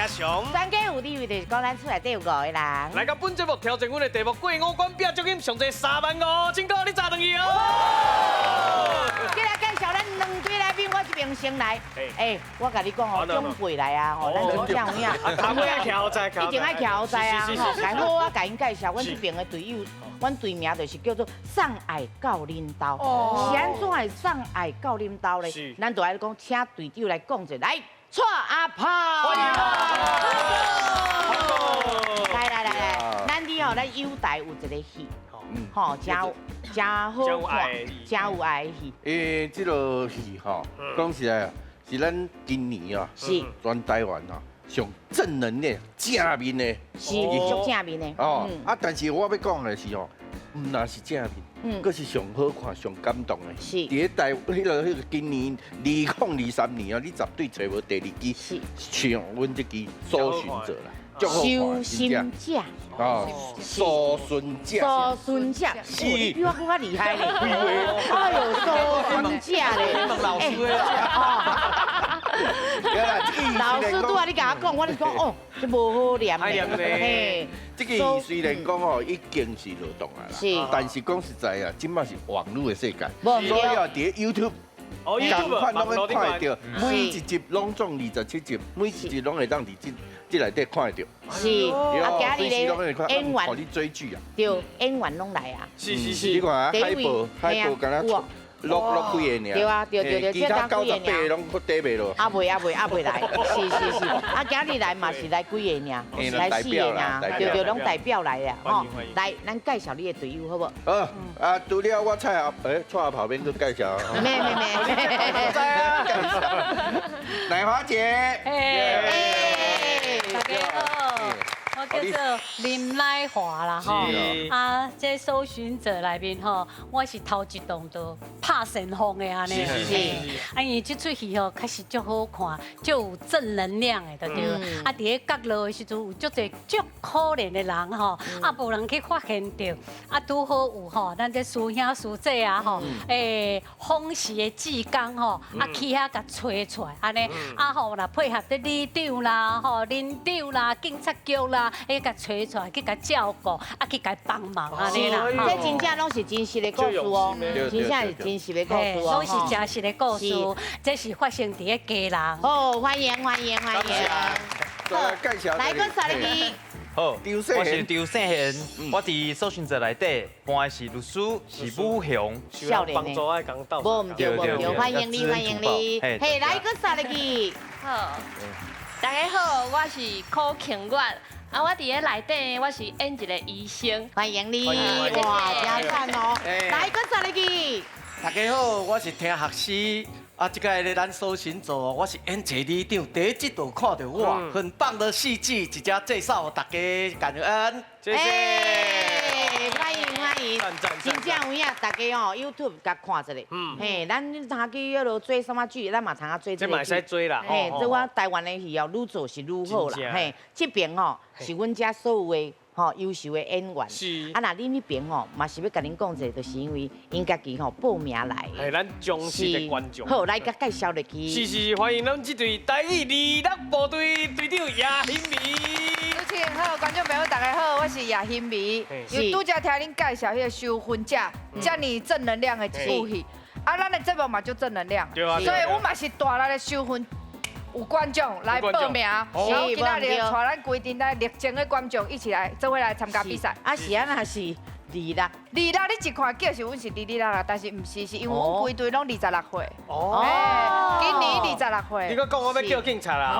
家常。選舉有理由就是講咱厝內底有五个人。來到本節目挑戰阮的題目過五關拼獎金上濟3萬5千箍，你炸轉去哦！過來介紹咱兩隊來賓，我這邊先來。欸，我共你講哦，長輩來啊，吼，咱真正有影。頭尾愛徛在，一定愛徛在啊，吼，來好啊，共𪜶介紹，阮這邊的隊友，阮隊名就是叫做送愛到恁兜。是按怎會送愛到恁兜咧？咱就愛講，請隊長來講者，來，蔡阿炮。歡迎。來來來來，咱佇吼，咱友台有一個戲，吼，真真好看，真有愛的戲。欸，這个戲吼，講實在啊，是咱今年啊，全台灣啊，上正能量、正面的，是足正面的。哦，啊，但是我欲講的是哦，毋但是正面，閣是上好看、上感動的。佇咧台彼个今年2023年啊，你絕對揣無第二支，像阮這支《搜尋者》啦。搜尋者，哦，搜尋者，搜尋者，是，你比我閣較厲害咧。哎喲，搜尋者咧，老師老師拄仔你共我講，我咧講哦，這無好念咧。嘿，這个雖然講哦，已經是落檔啊啦，但是講實在啊，這馬是網路的世界，所以啊，佇 YouTube。仝款攏會看會著，每一集攏總27集，每一集攏會當佇這內底看會著。是，啊，今日咧演員，予你追劇啊。對，演員攏來啊。是是是。你看啊，海報海報敢若落落幾个爾。對啊，對對對，其他98個攏閣底袂落。啊未啊未啊未來，是是是，啊今日來嘛是來幾个爾，來四个爾，對對，攏代表來啊，吼。來，咱介紹你的隊友好無？好，啊，除了我蔡阿，欸，蔡阿炮免閣介紹。沒沒沒，知啊。乃華姐。大家好，我叫做林乃華啦，吼，啊，這搜尋者內面吼，我是頭一檔就拍旋風的按呢，啊，因為這齣戲吼確實足好看，足有正能量的，對。啊，佇咧角落的時陣有足濟足可憐的人吼，啊，無人去發現著，啊，拄好有吼，咱這師兄師姐啊吼，欸，訪視的志工吼，啊，去遐共揣出來，按呢，啊吼，若配合這里長啦、吼鄰長啦、警察局啦，欸，共揣出來去共照顧，啊，去共幫忙按呢啦。這真正攏是真實的故事哦，真正是真實的故事哦，攏是真實的故事，這是發生佇咧基隆。好，歡迎歡迎歡迎。好，來閣煞入去。好，我是張世賢，我佇搜尋者內底扮的是律師，是武雄。少年的，無毋對無毋對，歡迎你歡迎你。嘿，來閣煞入去。好，大家好，我是柯慶月。啊，我佇咧內底，我是演一个醫生。歡迎你，哇，真讚哦！來，閣煞入去。大家好，我是聽學師。啊，這個咧咱搜尋者，我是演一个里長，第一集就看著哇，很棒的戲劇，一隻介紹大家感恩。謝謝。歡迎歡迎，真正有影，大家哦，YouTube 共看一下。嘿，咱通去彼落追啥物劇，咱嘛通啊追這個。這嘛會使追啦。嘿，這我台灣的戲哦，愈做是愈好啦。嘿，這邊吼是阮遮所有的吼優秀的演員。啊，若恁彼邊吼嘛是欲共恁講一下，就是因為𪜶家己吼報名來。嘿，咱忠實的觀眾。好，來共介紹入去。是是是，歡迎咱這隊台語26部隊隊長葉欣美。主持人好，觀眾朋友大家好，我是葉欣美。又拄才聽恁介紹彼个搜尋者，遮爾正能量的一部戲。啊，咱的節目嘛足正能量，所以阮嘛是大力的搜尋有觀眾來報名，然後今仔日帶咱規陣來熱情的觀眾一起來，做伙來參加比賽。啊是啊，若是二六，二六你一看叫是阮是26啦，但是毋是，是因為阮規隊攏26歲。哦，今年26歲。你閣講我欲叫警察啦？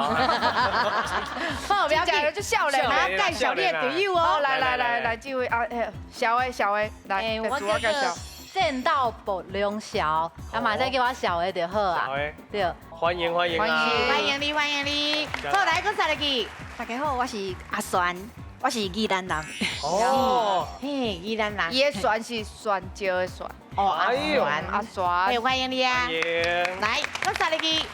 好，不要緊，就少年，來介紹你的隊友哦。來來來來，這位啊，小的小的，來，我叫做正道博良小，啊嘛再叫我小的就好啊。對，歡迎歡迎歡迎歡迎你歡迎你。好，來閣煞入去。大家好，我是阿璇，我是宜蘭人。哦，嘿，宜蘭人。伊的璇是璇石的璇。哦，阿璇，阿璇，嘿，歡迎你啊。來，閣煞入去。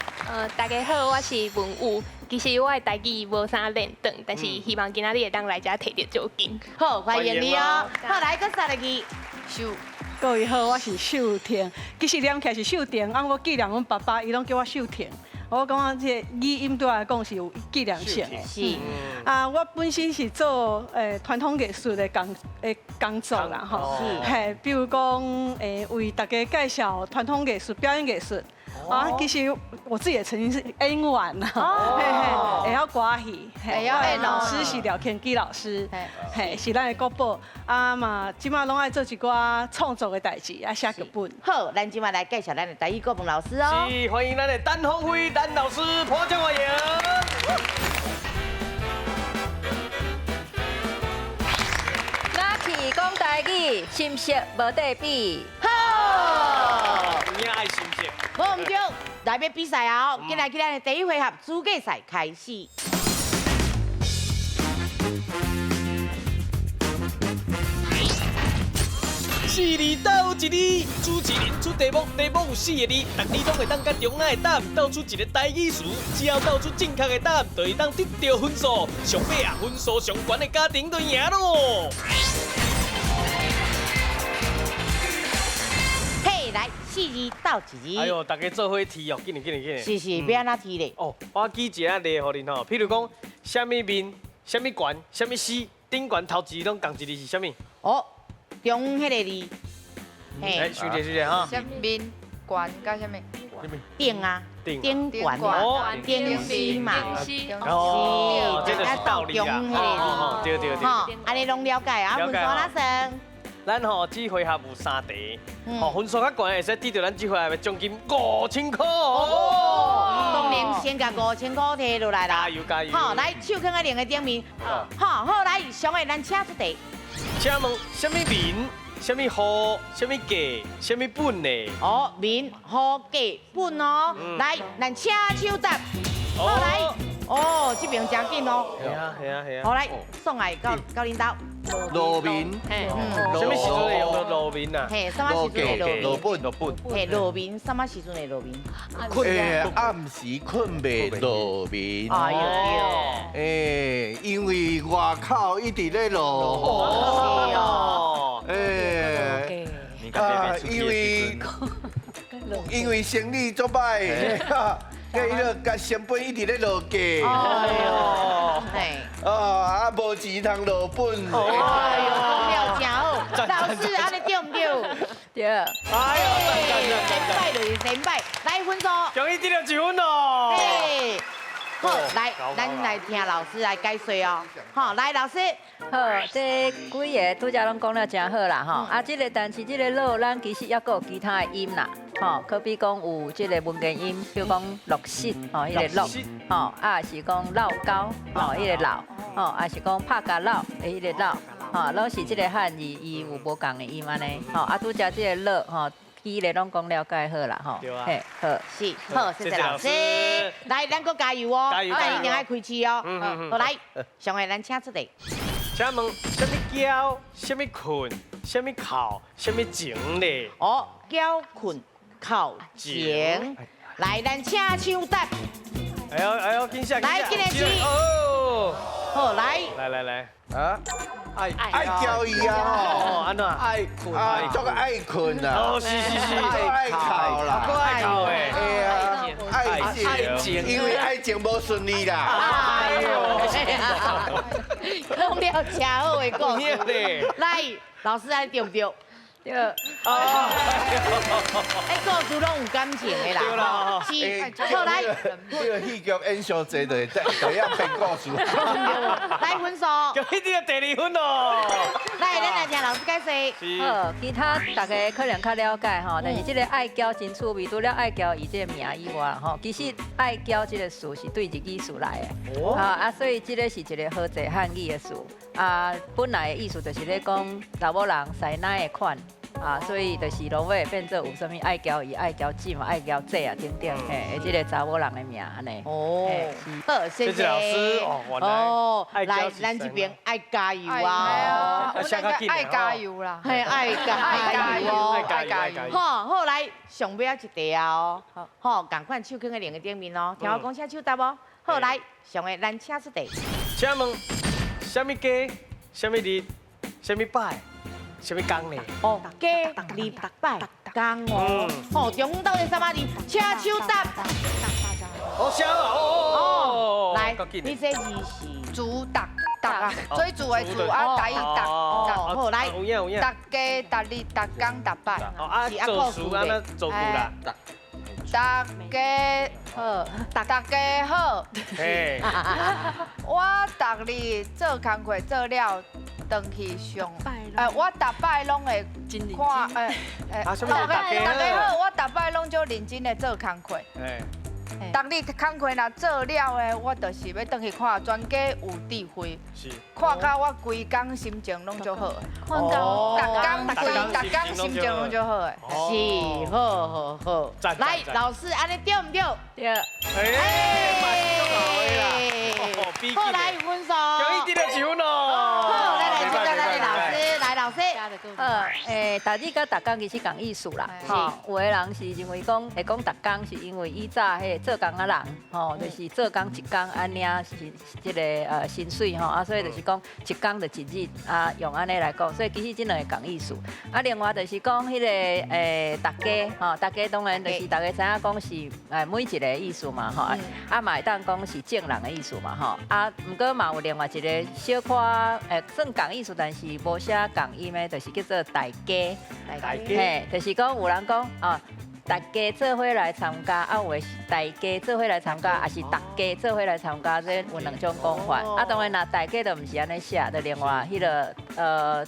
大家好，我是文武。其實我的台語無啥練轉，但是希望今仔日會當來遮提著獎金。好，歡迎你哦。好，來閣煞入去。秀。各位好，我是秀婷。其實念起來是秀婷，啊，我記念阮爸爸，伊攏叫我秀婷。我感覺這個語音對我來講是有紀念性的。是。啊，我本身是做傳統藝術的工作啦，吼。嘿，比如講為大家介紹傳統藝術、表演藝術。啊，其實我自己也曾經是演員啦，嘿嘿，會曉歌戲，會曉演。老師是廖天基老師，嘿，是咱的國寶。啊嘛，這馬攏愛做一寡創作的代誌，啊寫劇本。好，咱這馬來介紹咱的台語國文老師哦。是，歡迎咱的陳鳳飛陳老師，破掌歡迎。哪去講台語，心色無得比。好，有影愛心色。無毋對，來欲比賽啊！緊來去咱的第一回合資格賽開始。四字鬥一字，主持人出題目，題目有四个字，逐字攏會當佮中間的答案鬥出一个台語詞，只要鬥出正確的答案，就會當得著分數。上尾啊，分數上懸的家庭就贏囉。嘿，來四字鬥一字。哎呦，大家做伙提哦，緊來緊來緊來。是是，欲按怎提咧？哦，我舉一个例予恁吼，譬如講，啥物面，啥物懸，啥物絲，頂懸頭一字攏仝一字是啥物？哦。中彼个字，嘿，想者想者哈。啥面悬佮啥物？顶啊，顶悬，顶丝嘛，哦，这就是道理啊。对对对。吼，按呢攏了解啊，分数哪算？咱吼这回合有三题，吼分数较悬会使得著咱这回合的奖金5000箍。哦，当然先共5000箍提落来啦。加油加油！好，来手囥佇两个顶面。好，好来，上个咱请出题。请问啥物面、啥物雨、啥物价、啥物本呢？哦，面、雨、价、本哦。来，咱请手答。好来，哦，这边真紧哦。系啊系啊系啊。好来，送来到恁兜。路面，啥物时阵会用到路面啊？嘿，啥物时阵会路面？路本，路本。嘿，路面，啥物时阵会路面？暗时困袂落眠。哎呦对。因为外口一直咧落雨。哦。啊，因为生理足歹。佮伊个佮成本一直咧落价。哎呦，嘿。哦，啊，无钱通落本。哎呦，讲了真好。老师，按呢对毋对？对。哎呦，先摆就是先摆，来分数。恭喜得了一分哦。嘿，好，来，咱来听老师来解说哦。好，来老师。好，这几个拄才攏讲了真好啦，吼。啊，这个但是这个落，咱其实犹阁有其他的音啦。吼，可比讲有这个文言音，比如讲落实，吼，彼个落，吼，啊是讲老高，吼，彼个老，吼，啊是讲拍甲老的彼个老，吼，攏是这个汉字，伊有无仝的音按呢，吼，啊拄才这个落，吼，几个攏讲了解好啦，吼，嘿，好，是，好，谢谢老师，来，咱阁加油哦，加油，咱一定爱开始哦，好，来，上个咱请出题。请问，啥物娇，啥物困，啥物哭，啥物情咧？哦，娇困。哭情，来，咱请手答。哎呦哎呦，紧写，来，紧来试。哦，好，来，来来来，啊，爱爱交伊啊，哦，按怎？爱困啊，足爱困啊，哦，是是是，爱哭啦，爱哭的，对啊，爱情，因为爱情无顺利啦。哎呦，讲了真好的故事。来，老师按对毋对？对，哦，哎，故事拢有感情的啦，对啦，是，好来，这个戏剧演伤济，就会就要编故事。来分数，恭喜你第二分哦。来，咱来听老师解释。好，其他大家可能较了解吼，但是这个爱娇真趣味，除了爱娇伊这个名以外吼，其实爱娇这个词是对日语词来的，啊，所以这个是一个和济汉语的词，啊，本来的意思就是咧讲查某人师奶的款。啊，所以就是拢会变做有啥物爱娇伊、爱娇姊嘛、爱娇姐啊等等，嘿，这个查某人的名按呢。哦，好，谢谢老师。哦，来，咱这边爱加油啊！爱加油啦！嘿，爱加油，爱加油。好，好来，上尾仔一题啊哦，好，仝款手囥佇两个顶面哦，听我讲请手答哦。好，来，上个咱请出题。请问，啥物鸡？啥物日？啥物摆？啥物工呢？哦，鸡、日、摆、工哦。哦，中到底啥物字？请手答。哦，你这字是煮逐逐啊，水煮的煮啊，台语逐逐。好来，有影有影。逐家逐日逐工逐摆。哦啊，做事按怎做句啦？大家好，大家好。我逐日做工课做了，转去上。我逐摆拢会看，大家好，我逐摆拢足认真的做工课。逐日工课若做了的，我就是欲转去看全家有智慧，看甲我规工心情拢足好的。看到，逐工心情拢足好的。是，好好好。来，老师，按呢对毋对？对。哎，嘛是足好的啦。好，来分数。恭喜得到一分哦。好，来来，接咱的老师，来老师。逐日佮逐工其实仝意思啦。吼，有的人是认为讲会讲逐工，是因为以早彼个做工的人，吼，就是做工一工按领是这个薪水吼，啊，所以就是讲一工就一日啊，用按呢来讲，所以其实这两个仝意思。啊，另外就是讲彼个逐家吼，逐家当然就是大家知影讲是每一个意思嘛，吼，啊嘛会当讲是众人的意思嘛，吼，啊，毋过嘛有另外一个小可算仝意思，但是无写仝音的，就是叫做大家。大家，嘿，就是讲有人讲哦，大家做伙来参加，啊有的是大家做伙来参加，也是逐家做伙来参加，这有两种讲法。啊，当然若大家就毋是按呢写，就另外彼个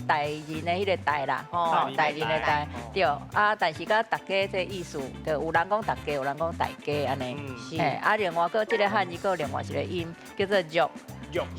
大人的彼个大啦，吼，大人的大，对。啊，但是佮逐家这意思，就有人讲逐家，有人讲大家按呢。嘿，啊，另外阁这个汉字阁另外一个音叫做弱。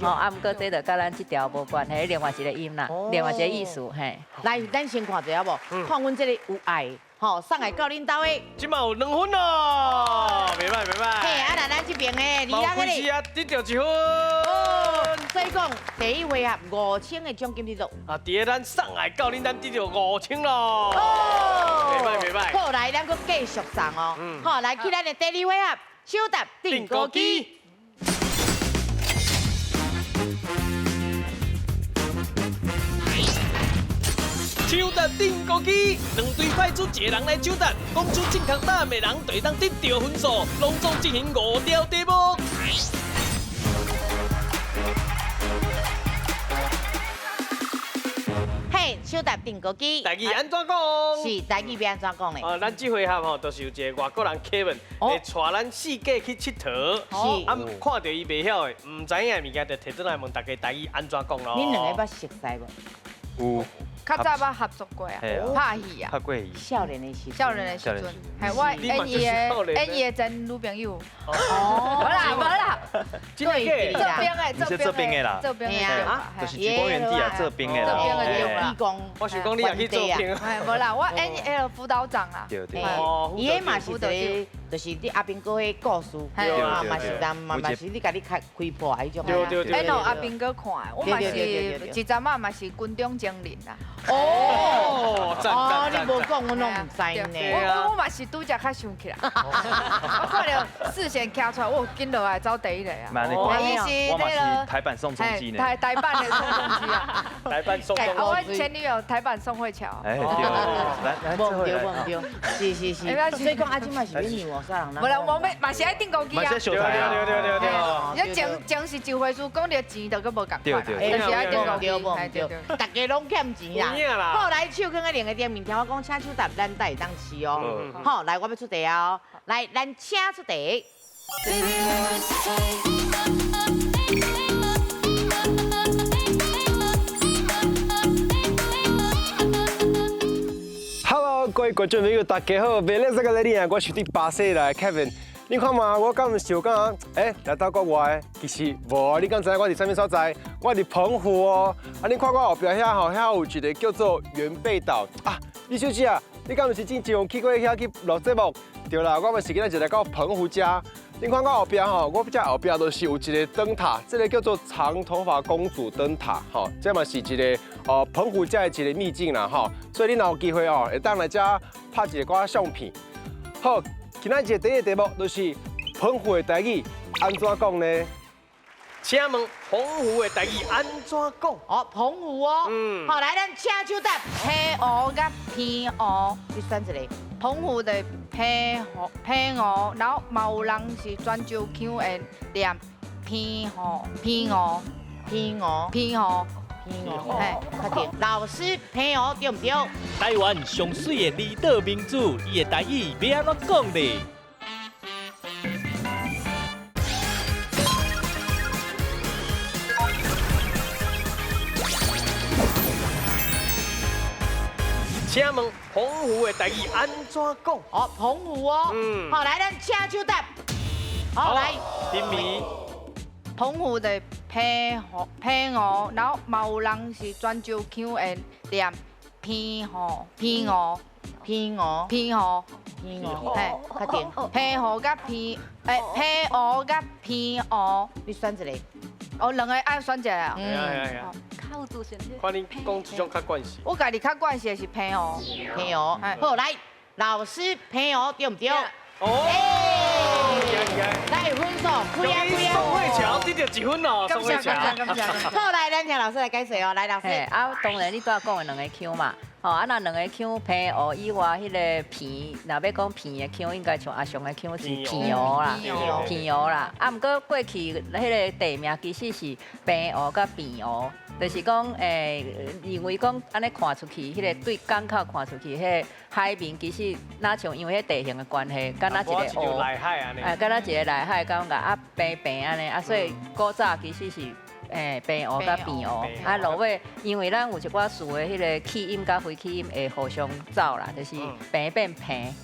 吼，啊，毋过这就佮咱这条无关系，另外一个音啦，另外一个意思，嘿。来，咱先看一下好无？看阮这个有爱，吼，送来到恁兜的。这马有2分咯，袂歹袂歹。嘿，啊，那咱这边的，李人那里。啊，得到1分。所以讲，第一回合5000的奖金得到。啊，伫咧咱送来到恁咱得到5000咯。哦，袂歹袂歹。好，来，咱阁继续送哦。好，来去咱的第二回合，抢答钉孤机。抢答钉孤机，两队派出一个人来抢答，讲出正确答案的人就会当得到分数。拢总进行5条题目。嘿，抢答钉孤机。台语按怎讲？是台语欲按怎讲咧？哦，咱这回合吼，就是有一个外国人 Kevin 会带咱四界去𨑨迌，是啊，看著伊袂晓的、毋知影的物件，就提转来问大家台语按怎讲咯。恁两个捌熟似无？有。较早捌合作过啊，拍戏啊，拍过戏。少年的时，少年的时阵，系我演伊的演伊的前女朋友。哦，无啦无啦，对，做兵的，做兵的啦，做兵的啊，就是举光原地啊，做兵的啦。做兵的对啦。我想讲你也去做兵。哎，无啦，我演迄个辅导长啦。对对。哦，伊嘛是一个，就是你阿兵哥的故事，对嘛是咱嘛嘛是你家己开开破彼种。对对对。演予阿兵哥看，我嘛是一阵仔嘛是军中情人啦。哦，哦，你无讲，我拢毋知呢。我嘛是拄才较想起来，我看著视线徛出来，我紧落来走第一个啊。我嘛是台版宋仲基呢。台版的宋仲基啊。台版宋仲基。我前女友台版宋慧乔。哎，对，来来，无对无对，是是是。所以讲啊，这嘛是欲让啥人？无啦，我欲嘛是爱钉孤机啊。对对对对对。你钱钱是一回事，讲著钱就阁无仝款，就是爱钉孤机。对对，大家拢欠钱啦。好，来手囥在另一边面，听我讲，请手答，咱才会当试哦。好，来，我欲出题哦。来，咱请出题。 Hello，各位观众朋友，大家好！袂咧这个来啊，我是伫巴西来的 Kevin。你看嘛，我敢毋是想讲，欸，来到国外，其实无啊。你敢知影我伫啥物所在？我伫澎湖哦。啊，你看我后壁遐吼，遐有一个叫做元贝岛啊。李小姐啊，你敢毋是之前有去过遐去录节目？对啦，我嘛是今仔日来到澎湖遮。你看我后壁吼，我遮后壁就是有一个灯塔，这个叫做长头发公主灯塔，吼，这嘛是一个澎湖遮的一个秘境啦，吼。所以你若有机会哦，会当来遮拍一个寡相片。好，今仔日第一个题目就是澎湖的台语按怎讲呢？请问澎湖的台语按怎讲？哦，澎湖哦，好，来，咱请手答。澎湖佮澎湖，你选一个。澎湖的澎湖，澎湖，然后嘛有人是泉州腔会念平湖，平湖，平湖，平湖，平湖，嘿，确定。老师，平湖对毋对？台湾上媠的离岛明珠，伊的台语欲按怎讲咧？请问澎湖的台语按怎讲？哦，澎湖哦，好，来，咱请手答。好，来，金米。澎湖的澎湖，澎湖，然后嘛有人是泉州腔会念澎湖，澎湖，澎湖，澎湖，澎湖，嘿，确定。澎湖佮澎，澎湖佮澎湖，你选一个。哦，两个爱选一个啊。嗯。看你讲这种较惯势。我家己较惯势的是澎湖。澎湖，好，来，老师，澎湖对毋对？哦。来分数，开啊开啊！宋慧乔得到一分哦，宋慧乔。感谢感谢。好，来，咱请老师来解释哦，来，老师。啊，当然你拄仔讲的两个腔嘛，吼，啊，若两个腔澎湖以外，彼个澎，若欲讲澎的腔，应该像阿雄的腔是澎湖啦，澎湖啦。啊，毋过过去彼个地名其实是澎湖佮澎湖。就是讲，认为讲按呢看出去，彼个对港口看出去，彼个海面其实若像因为彼地形的关系，敢若一个湖，敢若一个内海感觉啊，平平按呢，啊，所以古早其实是平湖佮平湖，啊，落尾因为咱有一寡词的彼个气音佮非气音会互相走啦，就是平变平，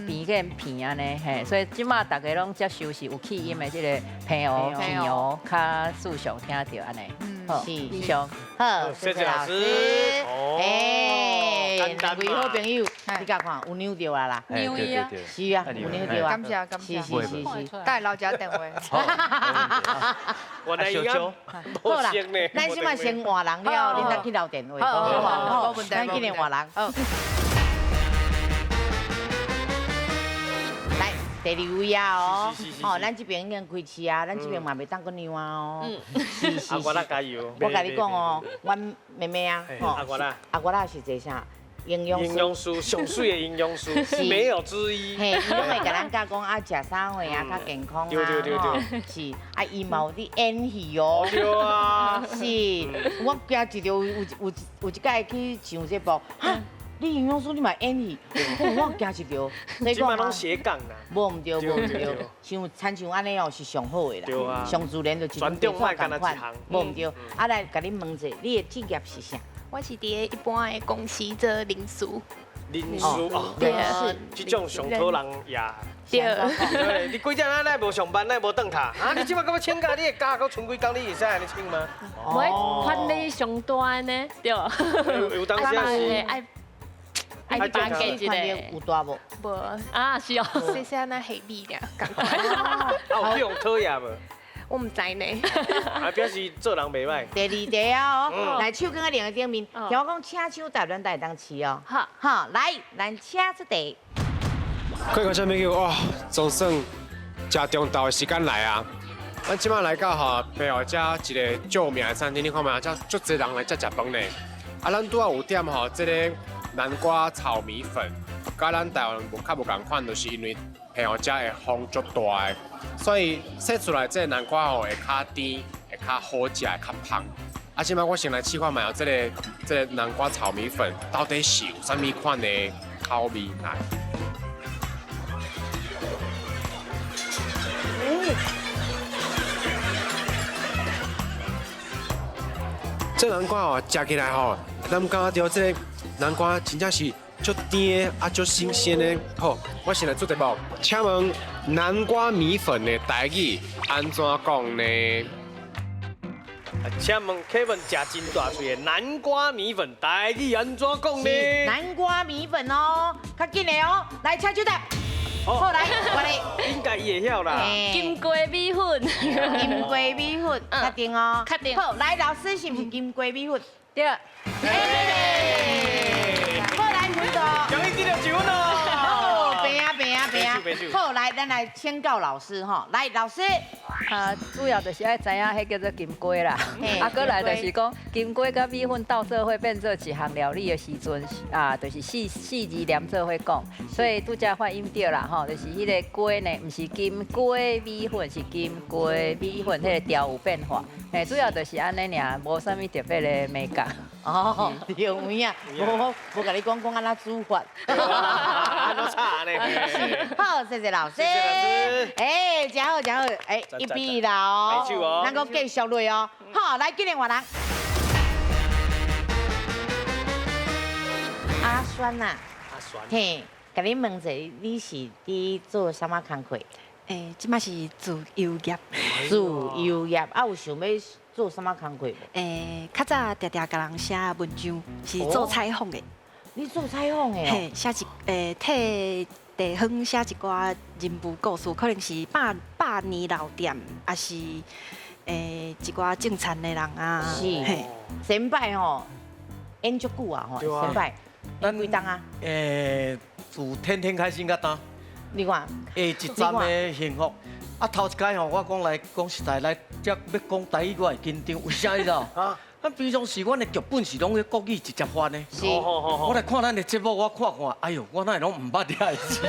平变平按呢，嘿，所以这马大家拢接受是有气音的这个平湖、平湖较时常听著按呢。是，以上，好，谢谢老师。哎，两位好朋友，你共看有扭著啊啦？扭啊，是啊，有扭著啊。感谢感谢，是是是是。带老家电话。我来小好啦，咱这摆先换人了，恁再去留电话。好，好，咱紧来换人。来，第二位啊哦，哦，咱这边已经开始啊，咱这边嘛袂当阁让啊哦。是是是。阿我啦加油！我共你讲哦，阮妹妹啊，吼，阿我啦，阿我啦是做啥？营养师，营养师，上媠的营养师，没有之一。嘿，伊拢会共咱教讲啊，食啥货啊，较健康啊。对对对对。是，啊，伊嘛有伫演戏哦。对啊。是，我惊一著有一摆去上节目，哈，你营养师你嘛演戏，我惊一著。这摆拢斜杠啦。无毋对，无毋对，像亲像按呢哦是上好的啦。对啊。上自然就一种仝款。无毋对，啊来，共你问者，你的职业是啥？我是伫一般的公司做人事。人事哦，对，这种上讨人厌。对。对，你规阵啊，咱无上班，咱无转塔啊？你这摆阁欲请假，你的假阁存几工？你会使按呢请吗？我权力上大呢，对。有当时是爱爱把给一个有大无？无啊，是哦，细细那黑米尔，仝款。啊，有去予讨厌无？我毋知呢。啊，表示做人袂䆀。第二题啊哦，来手卷仔两个顶面，听我讲，请手答，咱才会当试哦。好，好，来，咱请出题。各位观众朋友，哇，总算食中昼的时间来啊！咱这摆来到吼澎湖遮一个著名的餐厅，你看觅，遮足济人来遮食饭呢。啊，咱拄仔有点吼这个南瓜炒米粉，佮咱台湾无较无仝款，就是因为澎湖遮的风足大的，所以洗出来这个南瓜吼会较甜，会较好食，会较芳。啊，这摆我先来试看觅哦，这个南瓜炒米粉到底是有啥物款的口味来？这南瓜哦，食起来吼，咱感觉著这个南瓜真正是足甜啊，足新鲜的。好，我先来做节目，请问南瓜米粉的台语按怎讲呢？请问 Kevin 食真大喙的南瓜米粉台语按怎讲呢？南瓜米粉哦，较紧的哦，来请手答。好，来，我来。应该伊会晓啦。金瓜米粉，金瓜米粉，确定哦。确定。好，来，老师是毋是金瓜米粉？对。好，来，分数。恭喜得到一分哦。好，平啊平啊平啊。好，來，咱來請教老師吼，來，老師。啊，主要就是愛知影，彼叫做金瓜啦。啊，閣來就是講金瓜佮米粉鬥做伙變做一項料理的時陣，啊，就是四四字連做伙講，所以拄才發音對啦吼，就是彼个瓜呢，毋是金瓜米粉，是金瓜米粉，彼个調有變化。嘿，主要就是按呢爾，無啥物特別的眉角。哦，對，有影，無無共你講講按怎煮法。按怎炒呢？好，謝謝老師。哎，真好，真好，哎，1比1啦哦，咱閣繼續落哦。好，來，今日換人。阿酸啊，阿酸，嘿，共你問者，你是佇做啥物工課？欸，這擺是自由業。自由業，啊，有想欲做啥物工課無？欸，較早常常共人寫文章，是做採訪的。你做採訪的？嘿，寫一欸替地方寫一寡人物故事，可能是百百年老店，抑是欸一寡種田的人啊。是。先輩吼，演足久啊吼，先輩。咱幾冬啊？欸，自天天開心到今。你看，欸，一站的幸福。啊，頭一擺吼，我講來講實在來，遮欲講台語我會緊張，為啥你知道？啊，咱平常時阮的劇本是攏咧國語直接翻的。是。我來看咱的節目，我看看，哎喲，我哪會攏毋捌遐个字？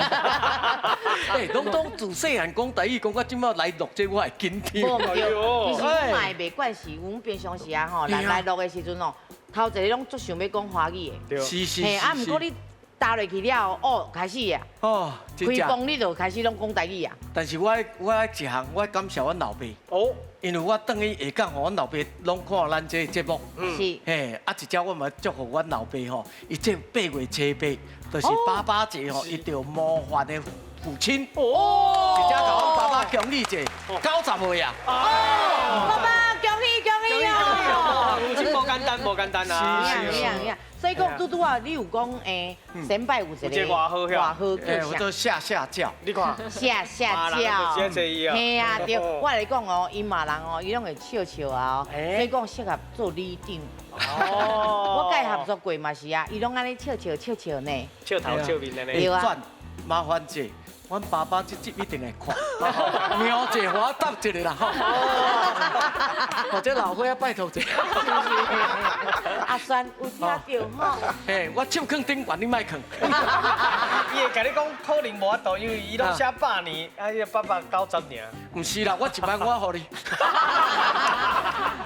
欸，攏總自細漢講台語，講到這擺來錄這，我會緊張。無毋對，其實阮嘛會袂慣勢，阮平常時啊吼，人來錄的時陣哦，頭一个攏足想欲講華語的。是是。嘿，啊，毋過你。搭落去了後，哦，開始啊，哦，開講你就開始攏講台語啊。但是我我一項，我感謝阮老爸，哦，因為我轉去下港吼，阮老爸攏看咱這個節目，是，嘿，啊一隻我嘛祝福阮老爸吼，伊這8月7，就是爸爸節吼，伊著模範的父親，哦，一隻共阮爸爸恭喜者，90歲啊，哦，爸爸恭喜恭喜哦，父親無簡單，無簡單啊，是是是。所以講拄拄啊，你有講欸，先輩有一個外號，外號叫啥？下下轎。你看，下下轎。嘿啊，對，我來講哦，𪜶罵人哦，伊攏會笑笑啊，所以講適合做里長。哦。我佮伊合作過嘛是啊，伊攏按呢笑笑笑笑呢。笑頭笑面按呢。對啊。麻煩者，阮爸爸這集一定會看。苗姐，我答一個啦吼。或者老伙仔拜託者。阿酸有聽到吼？嘿，我手囥頂懸，你莫囥。伊會共你講，可能無法度，因為伊攏寫百年，啊，伊八百九十爾。毋是啦，我1萬我予你。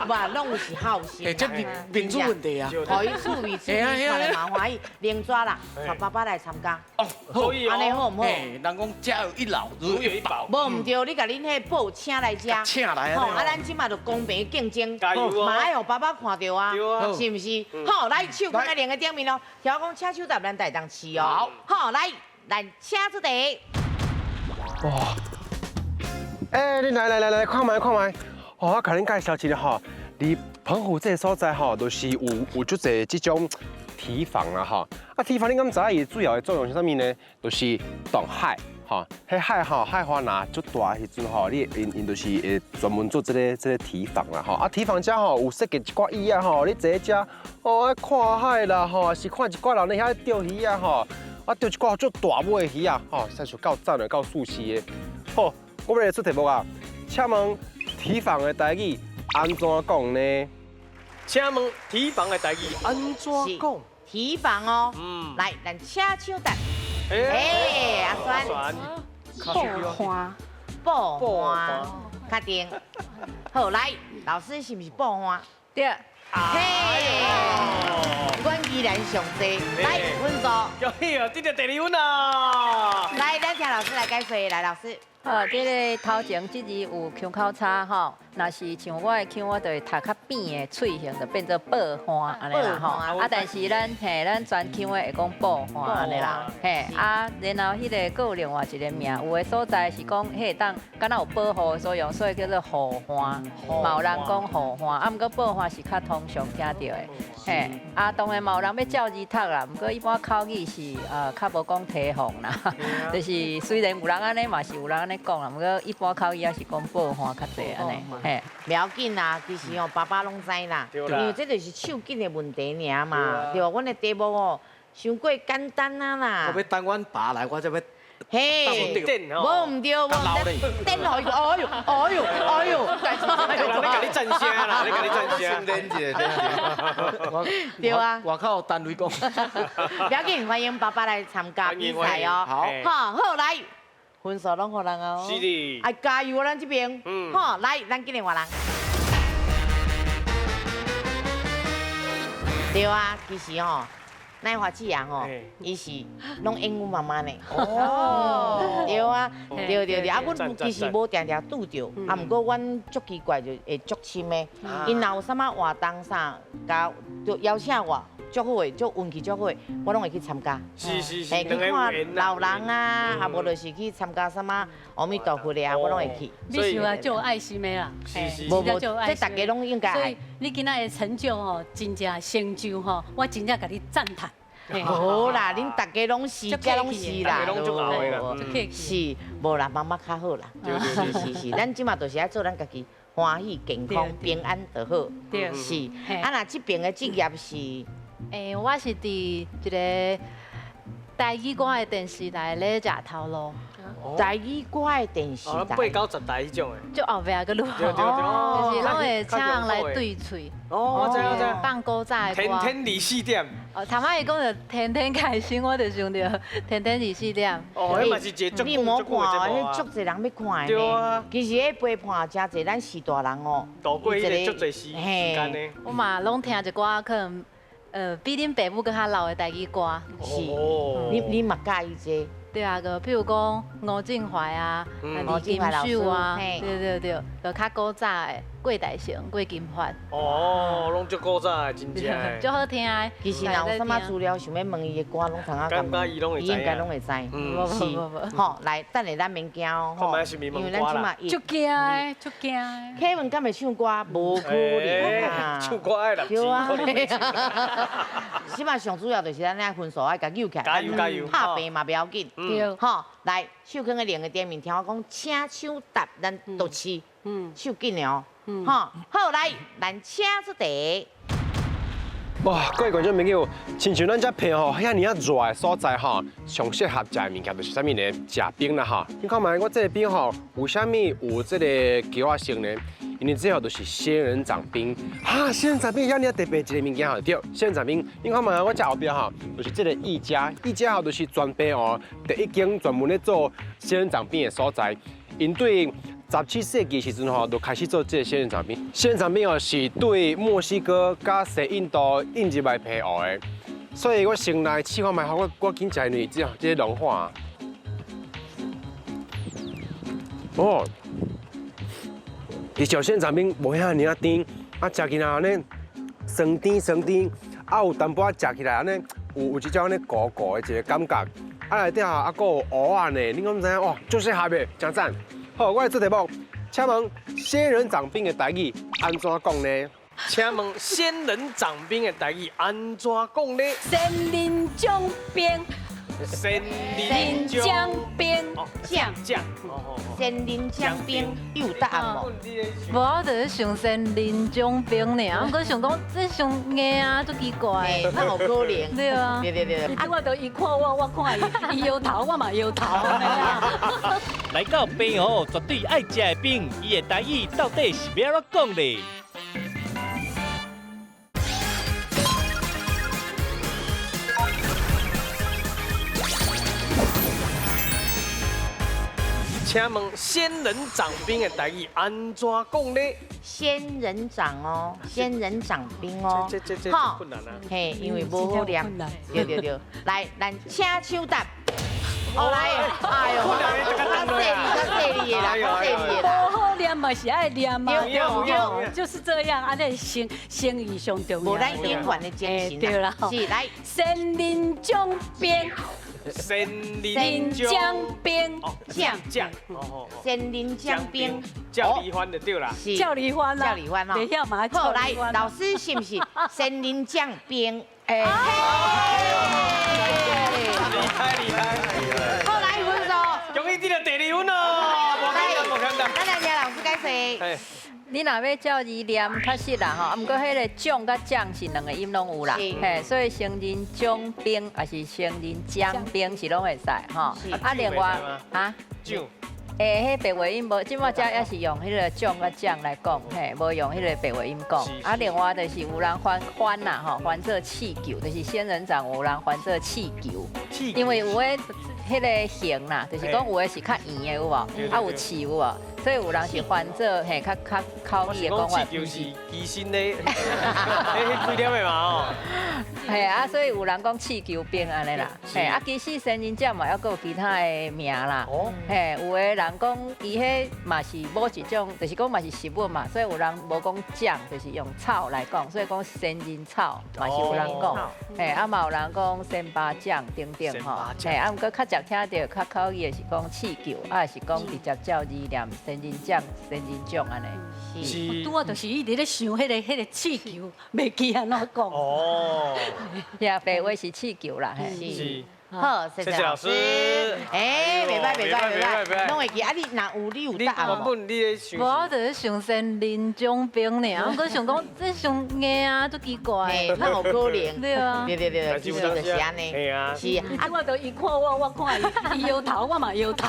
哇，攏是孝心。欸，這民主問題啊。予伊趣味趣味，看咧嘛歡喜。另怎啦，帶爸爸來參加。哦，可以哦。按呢好毋好？人講家有一老，如有一寶。無毋對，你共恁彼個寶請來遮。請來啊！吼，啊，咱這馬就公平競爭，嘛愛予爸爸看著啊，是毋是？好，來手放佇兩个頂面咯。聽我講，請手搭咱才會當試哦。好，來，來，請出題。哇！欸，你來來來來，看覓看覓。哦，我共恁介紹一下吼，佇澎湖這个所在吼，就是有足濟這種堤防啦吼。啊，堤防你敢知影伊主要的作用是啥物呢？就是擋海，吼。彼海吼，海花若足大的時陣吼，你𪜶𪜶就是會專門做這個堤防啦吼。啊，堤防遮吼有設計一寡椅仔吼，你坐佇遮哦，看海啦吼，還是看一寡人咧遐釣魚仔吼。啊，釣一寡足大尾的魚仔吼，實在是夠讚的，夠舒適的。好，我欲來出題目啊，請問堤防的台語按怎講呢？請問堤防的台語按怎講？堤防哦，來，咱請手答。欸，阿酸，報花，報花，確定。好，來，老師是毋是報花？對。嘿，阮依然上濟，來，分數。恭喜哦，得著第二分啊！來，咱請老師來解說，來，老師。好，這个頭前這字有腔口差吼，若是像我的腔，我就會讀較扁的喙型，就變做報花按呢啦吼。啊，但是咱嘿，咱全腔的會講報花按呢啦。嘿，啊，然後彼个閣有另外一个名，有的所在是講彼個當敢若有保護的作用，所以叫做護花。嘛有人講護花，啊，毋過報花是較通常聽著的。嘿，啊，當然嘛有人欲照字讀啦，毋過一般口語是較無講提防啦，就是雖然有人按呢，嘛是有人按呢講啦，毋過一般口語也是講報花較濟按呢。嘿，袂要緊啦，其實哦，爸爸攏知啦，因為這就是手緊的問題爾嘛，對無？阮的題目哦，傷過簡單啊啦。我欲等阮爸來，我才欲嘿，無毋對，無毋對，電予伊，哎呦，哎呦，哎呦，人咧共你讚聲啦，咧共你讚聲。對啊。外口單位講。不要緊，歡迎爸爸來參加比賽哦。好，好，好來，分數攏予人哦。是的。愛加油，咱這邊。嗯。好，來，咱今日換人。對啊，其實吼。乃華姊啊吼，伊是攏演阮媽媽呢。哦，對啊，對對對，啊，阮其實無定定拄著，啊，毋過阮足奇怪就會足親的。𪜶若有啥物活動啥，共就邀請我，足好的，足運氣足好的，我攏會去參加。是是是，去看老人啊，啊無就是去參加啥物阿彌陀佛的啊，我攏會去。你是啊，足有愛心的啦。是是，無無，這大家攏應該愛。你今仔的成就吼，真正成就吼，我真正共你讚嘆。好啦，恁大家攏是，這攏是啦，是，無啦，媽媽較好啦。是是是，咱這馬就是愛做咱家己歡喜、健康、平安就好。是，啊，若這邊的職業是，我是佇一个台語歌的電視台咧食頭路。台語歌的電視台，八九十台彼種的，就後壁閣愈好，就是攏會請人來對喙。哦，我知我知。放古早的歌。天天24點。哦，頭仔伊講著天天開心，我就想著天天24點。哦，彼嘛是一個足你莫看哦，彼足濟人欲看的呢。其實彼陪伴誠濟咱序大人哦。度過彼個足濟時間呢。我嘛攏聽一寡可能，比恁爸母閣較老的台語歌。是。你嘛佮意這個？對啊，就譬如講吳振懷啊，李金秀啊，對對對，就較古早的郭大成、郭金發。哦，攏足古早的，真正。足好聽的。其實若有啥物資料想欲問伊的歌，攏通仔共問，伊應該攏會知。是，吼，來，等下咱免驚哦，吼，因為咱這馬。足驚的，足驚的。凱文敢會唱歌？無可能啊！唱歌愛對啊。這馬上主要就是咱遐分數愛共扭起來，加油加油！拍平嘛袂要緊。對，吼，來，手囥佇另個頂面，聽我講，請手答，咱讀詞，手緊的哦，吼，好，來，咱請出題。哇，各位觀眾朋友，親像咱這澎湖遐爾仔熱的所在吼，上適合食的物件就是啥物呢？食冰啦吼。你看覓，我這个冰吼，為啥物有這個橋仔色呢？因為這號就是仙人掌冰，哈，仙人掌冰遐爾特別一個物件吼，對，仙人掌冰，你看覓，我這後壁吼，就是這個一家，一家吼就是全澎湖第一間專門咧做仙人掌冰的所在，𪜶對17世紀時陣吼，就開始做這個仙人掌冰。仙人掌冰哦，是對墨西哥佮西印度引入來澎湖的，所以我先來試看覓，我我緊食，因為這這個融化。哦。其實仙人掌冰無遐爾仔甜，啊，食起來按呢酸甜酸甜，啊有淡薄仔食起來按呢有一種按呢糊糊的一個感覺，啊內底吼啊閣有芋仔呢，你敢知影？哇，足適合的，真讚！好，我來做題目，請問仙人掌冰的台語按怎講呢？請問仙人掌冰的台語按怎講呢？仙人掌冰。仙人掌冰，掌掌，仙人掌冰有答案无？無，我就是想仙人掌冰爾，毋過想講這傷硬啊，足奇怪。那有可能。對啊。對對對。啊，我就伊看我，我看伊，伊搖頭，我嘛搖頭。來到澎湖，絕對愛食的冰，伊的台語到底是欲按怎講咧？請問仙人掌冰的台語按怎講呢？仙人掌哦，仙人掌冰哦，這這這困難啊！嘿，因為無好念。對對對，來，咱請手答。哦來，哎呦，較細膩，較細膩的啦，較細膩的啦。無好念嘛是愛念嘛，對，就是這樣，按呢誠意上重要。無咱演員的精神。對啦，是來，仙人掌冰。仙人掌冰，掌掌，仙人掌冰，赵丽欢就对啦，赵丽欢啦，赵丽欢哦，好來，老師是毋是仙人掌冰？哎，厲害厲害，好來分數，恭喜得到第二分哦，無簡單無簡單。咱來聽老師解釋。你若欲照字念，確實啦吼，啊，毋過彼個獎佮獎是兩個音攏有啦，嘿，所以仙人掌冰抑是仙人掌冰是攏會使吼。啊，另外啊，獎。欸，彼白話音無，這馬遮也是用彼個獎佮獎來講，嘿，無用彼個白話音講。啊，另外就是有人翻翻啦吼，翻做氣球，就是仙人掌有人翻做氣球，因為有的彼個形啦，就是講有的是較圓的有無？啊有刺有無？所以有人是翻做嘿較較口語的講法。氣球是機身的，彼幾粒的嘛吼。嘿啊，所以有人講氣球冰按呢啦。嘿啊，其實仙人掌嘛，猶閣有其他的名啦。嘿，有的人講伊彼嘛是某一種，就是講嘛是食物嘛，所以有人無講掌，就是用草來講，所以講仙人草嘛是有人講。嘿，啊嘛有人講仙巴掌等等吼。嘿，啊毋過較常聽著較口語的是講氣球，啊是講直接照字念仙人掌、仙人掌按呢。是。拄仔就是一直咧想彼個氣球，袂記按怎講。哦。呀，白話是氣球啦，嘿。是。好，謝謝老師。欸，袂䆀袂䆀袂䆀，攏會記。啊，你若有你有答案無？無，我就是想仙人掌冰爾，我想講這傷硬啊，足奇怪。哪有可能？對啊。對對對，其實就是按呢。是啊，我就伊看我，我看伊，伊搖頭，我嘛搖頭。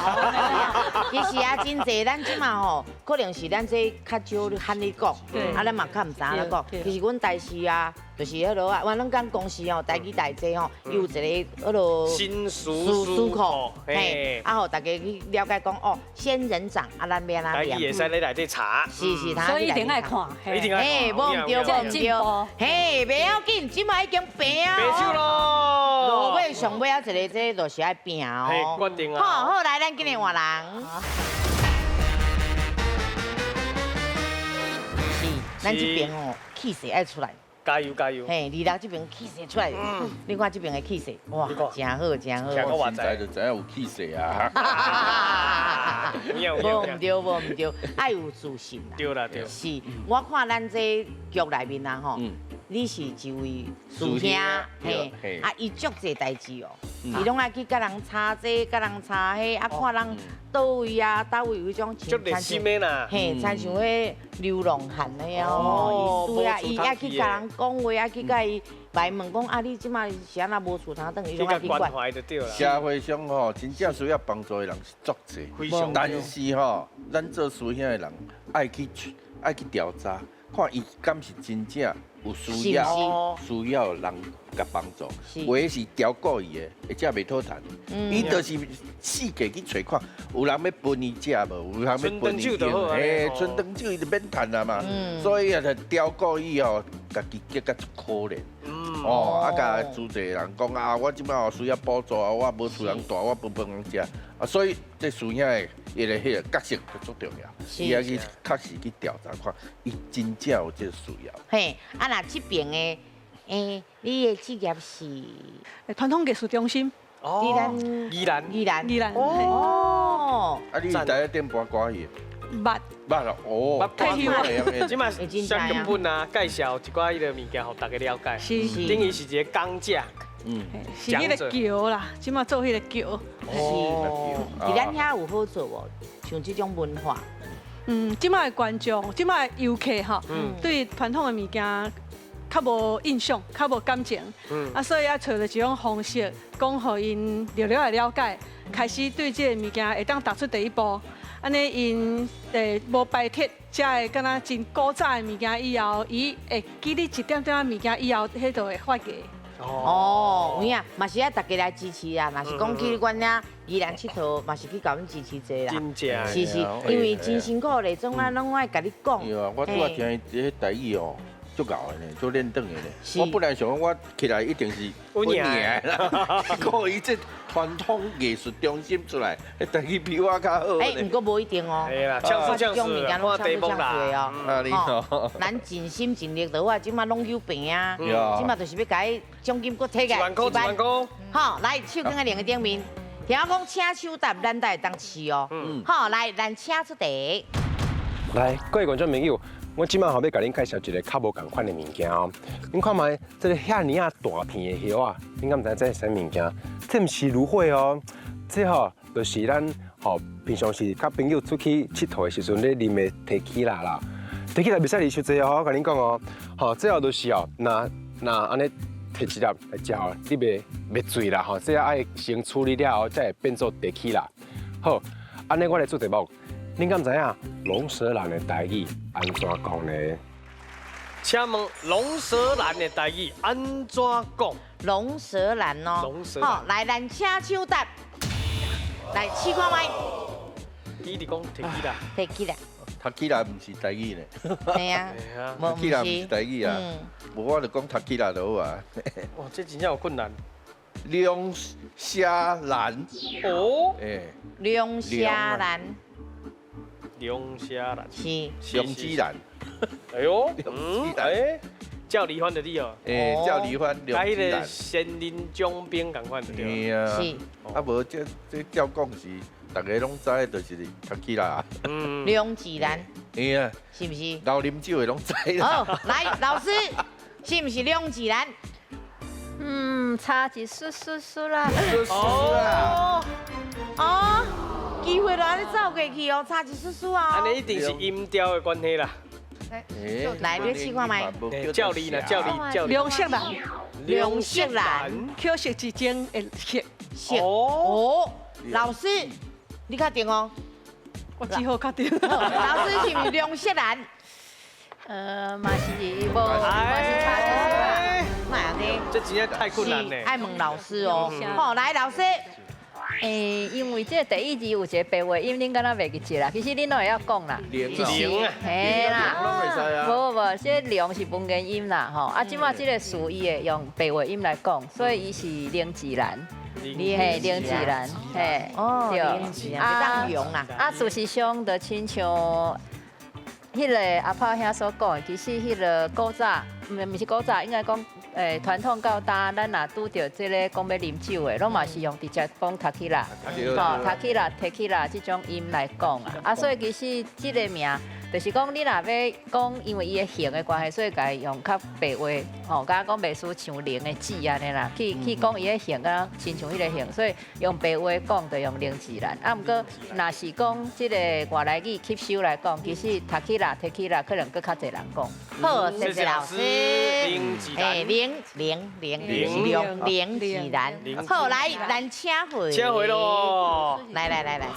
其實啊，真濟咱這馬吼，可能是咱這較少喊你講，啊，咱嘛較毋知按怎講。其實阮台視啊，就是彼落啊，阮咱間公司吼，台語台這吼，伊有一個彼落。新書書庫，嘿，啊，予大家去了解講哦，仙人掌啊，咱欲按怎念？伊會使咧內底查，是是，所以一定愛看，一定愛看，嘿，無毋對，無毋對，嘿，袂要緊，這馬已經平啊，袂手囉，落尾上尾仔一個這就是愛拼哦，嘿，決定啊，好，好來，咱今日換人，是，咱這邊哦，氣勢愛出來。加油加油！嘿，二樓這邊氣勢出來，你看這邊的氣勢，哇，真好真好。我現在就知影有氣勢啊！無毋對，無毋對，愛有自信啦。對啦對。是，我看咱這局內面啊吼，你是一位師兄，嘿，啊，伊足濟代誌哦，伊攏愛去佮人查這，佮人查彼，啊，看人佗位啊，佗位有彼種，足熱心的啦，嘿，親像彼流浪漢那樣吼，伊對啊，伊愛去佮人講話，愛去佮伊來問講啊，你這馬是按怎無厝通轉，伊攏愛去管。社會上吼，真正需要幫助的人是足濟，但是吼，咱做師兄的人愛去調查，看伊敢是真正有需要，需要人共幫助，有的是刁故意的，會遮袂討趁。伊就是四界去揣看，有人欲分伊食無？有人欲分伊用，嘿，春長酒伊就免趁啊嘛。所以啊，就刁故意哦，家己激甲足可憐。哦，啊，共資濟人講啊，我這擺需要補助啊，我無厝通蹛，我無飯通食啊，所以這師兄的伊个彼個角色就足重要，伊愛去確實去調查看，伊真正有這個需要。嘿，啊，若這邊的，欸，你的職業是？傳統藝術中心。哦。宜蘭。宜蘭。宜蘭。哦。啊，你是在頂搬歌戲？捌。捌咯，哦。捌。這馬寫劇本啊，介紹一寡彼个物件，予大家了解。是是。等於是一個講者。嗯。是彼個橋啦，這馬做彼個橋。是。佇咱遐有好做無？像這種文化。嗯，這馬的觀眾，這馬的遊客吼，對傳統的物件較無印象，較無感情，啊，所以愛揣著一種方式，講予𪜶略略會了解，開始對這个物件會當踏出第一步。按呢，𪜶會無排斥遮个敢若真古早的物件以後，伊會記得一點點仔物件以後，彼就會發芽。哦，有影，嘛是愛大家來支持啊！若是講去阮遐宜蘭𨑨迌，嘛是去共阮支持者啦。真正。是是，因為真辛苦咧，總啊攏愛共你講。對啊，我拄仔聽伊彼台語哦，足𠢕的呢，足練轉的呢。我本來想講我起來一定是穩贏啦，結果伊這傳統藝術中心出來，台語比我較好。欸，毋過無一定哦。對啦，唱這種物件攏唱出唱出的哦。啊，你吼。咱盡心盡力就好啊，這馬攏有病啊，這馬就是欲共伊獎金閣提起來一萬塊，一萬塊。好，來手鏡仔另一頂面，聽我講，請手搭，咱才會當試哦。好，來，咱請出題。來，各位觀眾朋友，我這馬吼欲共恁介紹一个較無仝款的物件哦。恁看覓，這个遐爾仔大片的葉仔，恁敢知這是啥物件？這毋是蘆薈哦，這吼就是咱吼，平常时佮朋友出去𨑨迌的时阵咧啉的提起拉啦，提起拉袂使啉伤济哦，我共恁讲哦，吼，最后就是哦，若若按呢提一粒来食哦，你袂袂醉啦吼，这爱先处理了后，才会变做提起拉。好，按呢我来做题目，恁敢知影龙舌兰的台语按怎讲呢？请问龙舌兰的台语按怎讲？龙舌兰哦，龙舌兰。好，来，咱请抢答，来试看觅。你伫讲提起来，提起来，读起来毋是台语呢。嘿啊，读起来毋是台语啊。无我就讲读起来就好啊。哇，这真正有困难。龙舌兰。哦。哎。龙舌兰。龙舌兰。是。龙舌兰。哎呦，哎，赵离欢的你哦。哎，赵离欢，佮彼个仙人掌兵仝款的对。啊。是。啊，无这这照讲是，逐家拢知，就是读起来。龙舌兰。嘿啊。是毋是？老啉酒的拢知啦。好，来，老师，是毋是龙舌兰？嗯，差一丝丝丝啦。哦。哦，机会就按呢走过去哦，差一丝丝啊。按呢一定是音调的关系啦。来，你试看觅。教你啦，教你，教你。龙舌兰，龙舌兰，可惜之间的色。色。哦，老师，你确定哦？我只好确定。老师是毋是龙舌兰？嘛是无，嘛是差一丝啦。哪按呢？这真正太困难嘞。爱问老师哦。好，来，老师。欸，因为这个第一字有一个白话音，恁敢若袂记得啦。其实恁拢会晓讲啦，龙啊，嘿啦，无无，这龙是文言音啦，吼。啊，这摆这个词伊会用白话音来讲，所以伊是龙舌兰，嘿，龙舌兰，嘿，哦，龙舌兰，啊，用啦。啊，事实上，就亲像彼个阿炮兄所讲的，其实彼个古早，毋是古早，应该讲。欸，传统到今，咱若拄著这个讲欲啉酒的，拢嘛是用直接讲读起来，吼，读起来、提起来这种音来讲啊。啊，所以其实这个名，就是讲你若欲讲，因为伊的形的关系，所以共伊用较白话，吼，敢若讲袂输像龙的舌按呢啦，去去讲伊的形，敢若亲像彼个形，所以用白话讲就用龙舌兰。啊，毋过若是讲这个外来语吸收来讲，其实读起来、提起来，可能阁较济人讲。好，谢谢老师。哎，零零零零零自然。好，来，咱请回。请回咯。来来来来。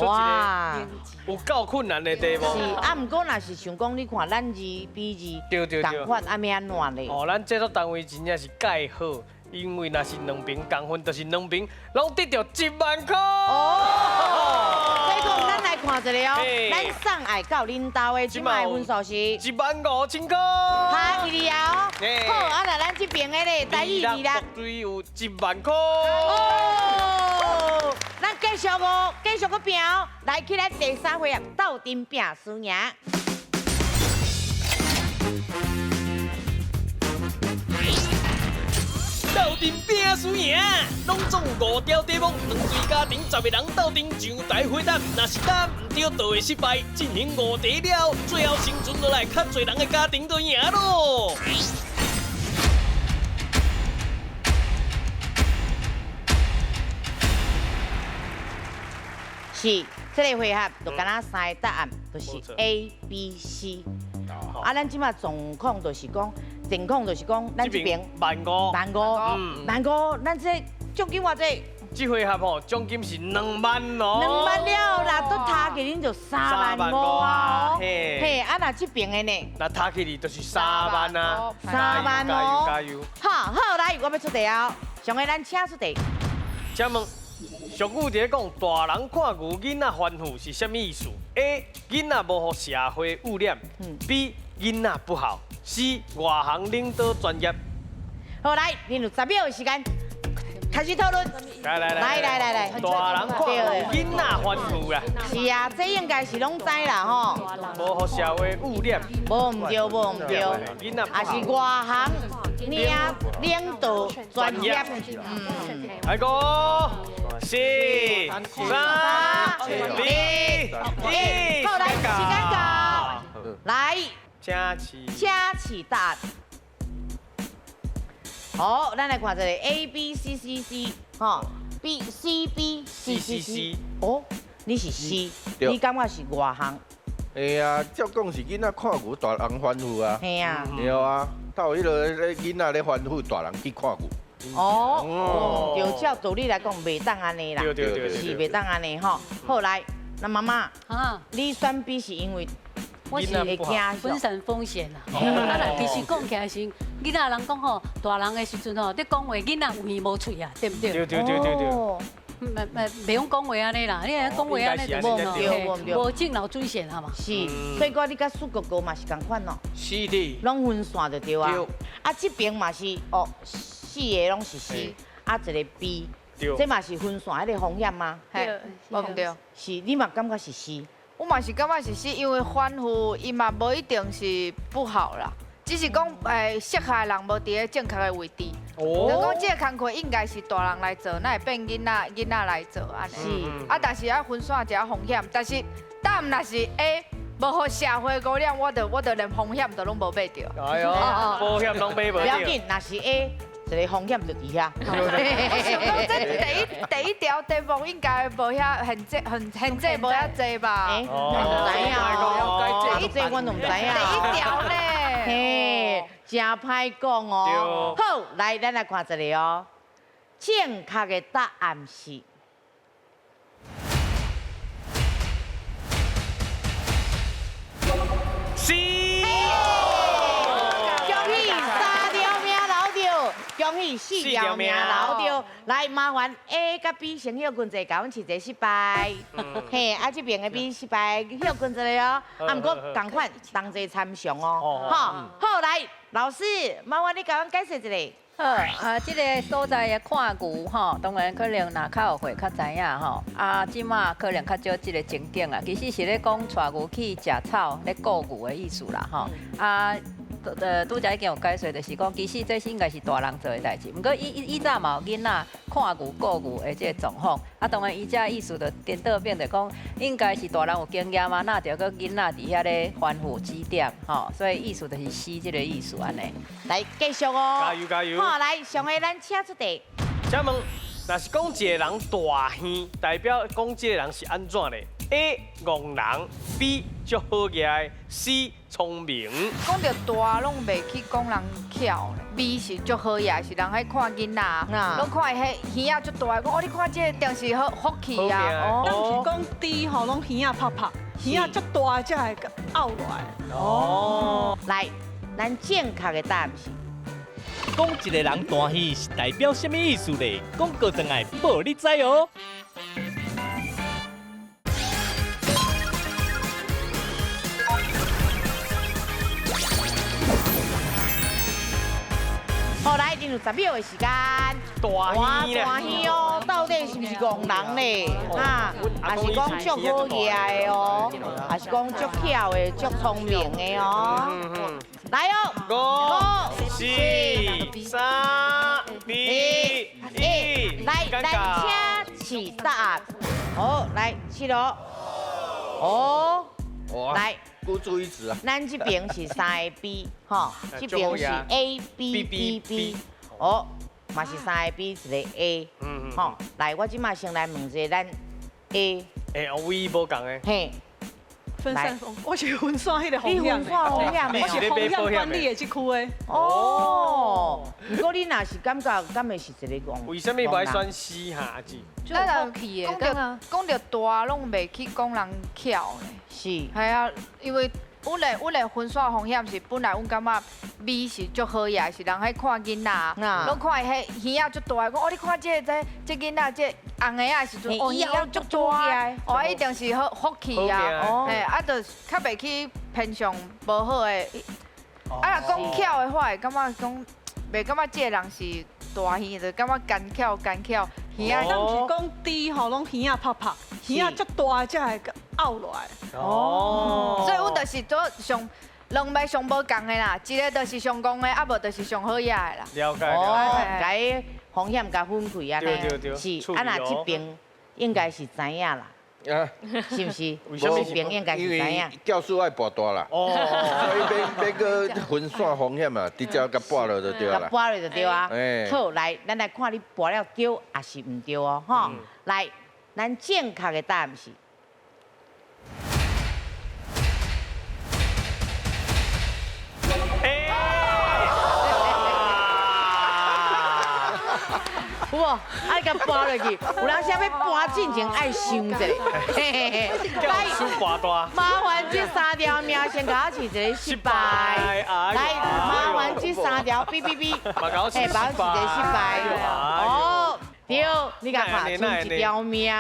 哇，有够困难的题目。是啊，毋过若是想讲，你看咱字比字，对对对，仝款啊，欲按怎咧？哦，咱制作单位真正是盖好，因为若是两边仝分，就是两边拢得著1万块。哦，所以讲，咱来看一下哦，咱送爱到恁兜的这摆分数是1万5000块。哈，记得啊哦。好，啊，那咱这边的咧，台语字啦，对有1万块。哦，咱继续哦，继续阁拼哦，来去咱第三回合斗阵拼输赢。斗阵拼输赢，拢总有5条题目，两队家庭10个人斗阵上台回答，若是答毋对，就会失败。进行5题了，最后生存落来较济人的家庭就赢咯。是，这个回合就敢若三个答案，就是 A、B、C。啊，咱这摆状况就是讲，情况就是讲，咱这边1万5，万五，万五，咱这奖金偌济？这回合吼，奖金是2万哦。 2万了，若都摊起恁就3万5啊！嘿，啊，若这边的呢？若摊起哩就是3万啊。 3万哦。加油！好，好，来，我欲出题哦。上个咱请出题。请问，俗语伫咧讲，大人看牛，囡仔欢呼是啥物意思？A. 囡仔无予社会污染。B. 囡仔不好。C. 外行领导专业。好，来，恁有10秒的时间，开始讨论。来来来来来来，大人看牛，囡仔欢呼啦。是啊，这应该是拢知啦吼。无予社会污染。无毋对，无毋对。囡仔也是外行领领导专业。来五、四、三、二、一，好，来，时间到。来，请起。请起答。好，咱来看这个 A B C C C，吼，B C B C C C，哦，你是 C，你感覺是外行？會啊，照講是囡仔看牛，大人歡呼啊。嘿啊。對啊，到彼个囡仔咧歡呼，大人去看牛。哦，對，照道理來講，袂當按呢啦，對對對，是袂當按呢吼。好來，那媽媽，你選 B 是因為我是會驚分散風險啊。啊，其實講起來是囡仔人講吼，大人的時陣吼，你講話囡仔有耳無喙啊，對毋對？對對對對對。袂用講話按呢啦，你講話按呢就無對，無正腦準線啊嘛。是，所以講你佮蘇哥哥嘛是仝款咯。是的。攏分散就對啊。啊，這邊嘛是哦，四個攏是 C，啊一個 B，這嘛是分散彼個風險嗎？對，無毋對。是，你嘛感覺是 C？我嘛是感覺是 C，因為反覆伊嘛無一定是不好啦，只是講適合的人無佇咧正確的位置。哦。就講這個工課應該是大人來做，哪會變囡仔囡仔來做按呢？是。啊，但是愛分散一下風險，但是答案若是 A，無予社會污染，我就連風險都攏無買著。哎喲，保險攏買無著。不要緊，若是 A。一個風險就佇遐。我想講，這第一條題目應該無遐限制，限制無遐濟吧？毋知影，這我都毋知影。第一條呢？嘿，真歹講哦。好，來，咱來看一个哦。正確的答案是 C。恭喜四條命留著，來麻煩 A 佮 B 先歇睏者，共阮試一下失敗。嘿，啊這邊的 B 失敗，歇睏一下哦。啊，毋過仝款同齊參詳哦。好，來，老師，麻煩你共阮解釋一下。好，啊，這个所在的看牛吼，當然可能若較有歲較知影吼。啊，這馬可能較少這个情景啊。其實是咧講帶牛去食草，咧顧牛的意思啦吼。啊。拄才已經有解說，就是講其實這是應該是大人做的代誌，毋過以早嘛有囡仔看牛顧牛的這個狀況，啊，當然伊這意思就顛倒變，就講應該是大人有經驗啊，哪著閣囡仔佇遐咧吩咐指點，吼，所以意思就是死這個意思按呢。來繼續哦，加油加油！好，來上個咱請出題。請問，若是講一個人大耳，代表講這個人是按怎咧？A 戇人，B 足好額，C 聰明。講著大攏袂去講人巧咧，B 是足好額，是人彼看囡仔，攏看伊彼耳仔足大，講哦你看這个定是好福氣啊。咱毋是講豬吼，攏耳仔拍拍，耳仔足大才會拗落來。哦，來，咱正確的答案是。講一個人大耳是代表啥物意思咧？廣告轉來報你知哦。好，來，進入10秒的時間。大耳大耳哦，到底是毋是戇人咧？啊，還是講足好額的哦？還是講足巧的、足聰明的哦？來哦， 5、4、3、2、1，來，來，請起答案。好，來，七樓。哦，來，孤注一擲啊！咱這邊是3個 B，吼，這邊是 A B B B，哦，嘛是3個 B 一個 A，吼，來，我這馬先來問一下咱 A。欸，我唯一無仝的。嘿。分散風，我是分散彼个风险，我是风险管理的這區的。哦，毋過你若是感覺，敢會是一个戇？為啥物無愛選 C 哈？阿姊？咱講著大，攏袂去講人巧咧。是。係啊，因為阮的分散風險是本來阮感覺 B 是足好額，是人彼看囡仔，攏看伊彼耳仔足大，講哦你看這個這囡仔這紅的仔的時陣，哦耳仔足大，哦一定是好福氣啊，嘿，啊就較袂去偏向無好的。啊若講巧的話，會感覺講袂感覺這个人是大耳，就感覺奸巧奸巧。咱毋是講豬吼，攏耳仔拍拍，耳仔足大才會拗落來。哦，所以阮就是做上兩擺上無仝的啦，一个就是上戇的，啊無就是上好額的啦。了解。哦，共風險共分開按呢，是啊，若這邊應該是知影啦。啊，是毋是？這邊應該是知影。教師愛跋大啦，所以免閣分散風險啊，直接共跋落就對啦。跋落就對啊。好，來，咱來看你跋了對抑是毋對哦，吼。來，咱正確的答案是。無？愛共搬落去，有人啥欲搬進前愛想一下。嘿嘿嘿，教師跋大。麻煩這三條命先共我試一个失敗。來，麻煩這三條嗶嗶嗶，嘿，幫我試一个失敗。哦。對，你共看，賰一條命，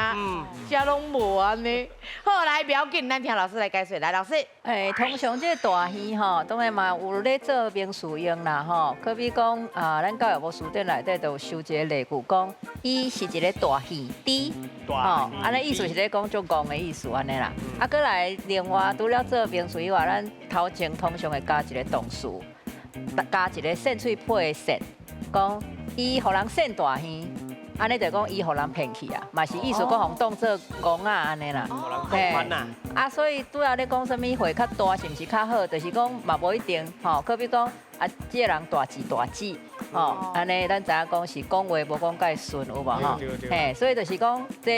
啥攏無按呢。好，來，不要緊，咱聽老師來解說。來，老師。欸，通常這個大耳吼，當然嘛有咧做名詞用啦吼。可比講啊，咱教育部辭典內底就有收一个例句，講伊是一个大耳豬，吼，按呢意思是咧講足戇的意思按呢啦。啊，閣來另外除了做名詞以外，咱頭前通常會加一個動詞，加一個扇喙皮的扇，講伊予人扇大耳。按呢就講伊予人騙去啊，嘛是意思講予當做戇仔按呢啦。嘿，啊，所以拄仔咧講啥物歲較大是毋是較好？就是講嘛無一定吼。可比講啊，這個人大智大智，吼，按呢咱知影講是講話無講介順有無吼？嘿，所以就是講這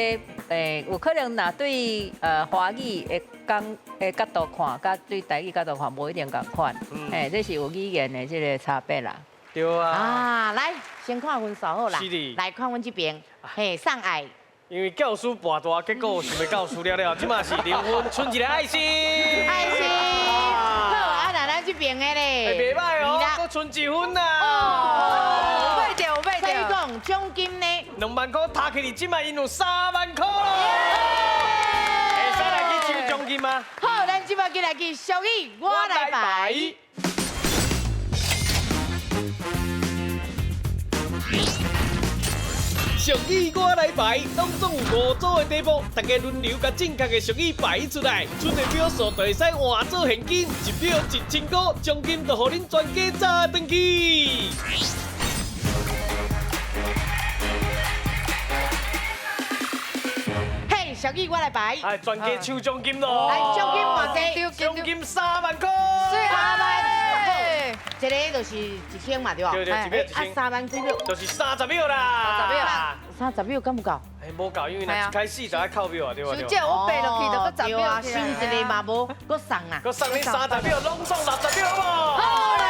有可能若對華語的講的角度看，佮對台語角度看無一定仝款。嘿，這是有語言的這个差別啦。對啊。啊，來，先看分數好啦。來看阮這邊，嘿，送愛。因為教師跋大，結果想欲教輸了了，這馬是零分，賰一个愛心。愛心。好，啊，那咱這邊的咧。袂䆀哦，閣賰一分啦。哦，有買著，有買著。所以講獎金呢？2萬塊，提起來，這馬𪜶有3萬塊咯。會使來去抽獎金嗎？好，咱這馬緊來去俗語，我來排。俗語我來排，當中有5組的題目，大家輪流共正確的俗語排出來，出的秒數就會使換做現金，1秒1000塊，獎金就予恁全家炸轉去。嘿，俗語我來排。哎，全家抽獎金咯！來，獎金偌濟？獎金3萬塊。3萬。一个就是1000嘛，對無？對對，一秒1000。啊，3萬幾秒？就是30秒啦。30秒。30秒敢有夠？欸，無夠，因為若一開始就愛扣秒啊，對無？小姐，我爬落去就閣10秒。啊，收一個嘛無，閣送啦。閣送你30秒，攏總60秒，好無？好啦。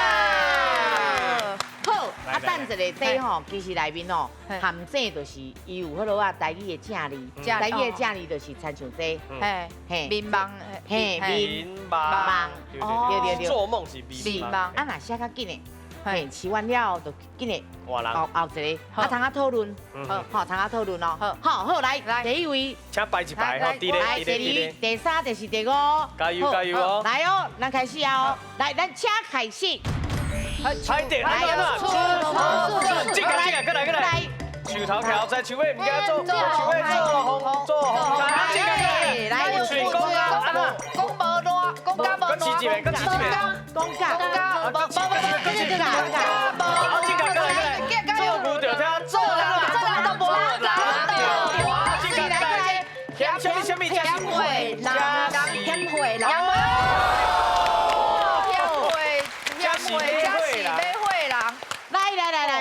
好，啊，等一下，這吼，其實內面吼，陷阱就是伊有彼落啊，台語的正字，台語的正字就是親像這，嘿，嘿，眠夢，嘿，眠夢，對對對，做夢是眠夢。啊，若寫較緊的，嘿，試完了後就緊的，換人，後後一個，啊，通仔討論，好，通仔討論哦，好，好，來，第一位，請排一排，吼，來，第二、第三、第四、第五，加油加油哦！來哦，咱開始啊，來，咱請開始。猜對，來，這個這個，過來過來，樹頭徛在樹尾，毋驚做，樹尾做風做風，這個來，喙講啊，講無爛，講甲無爛，閣試一遍，閣試一遍，講甲，講甲，無無無，這個，這個過來過來，做牛就聽做人，做人都無爛，這個來，嫌什麼什麼，嫌會人，嫌會人。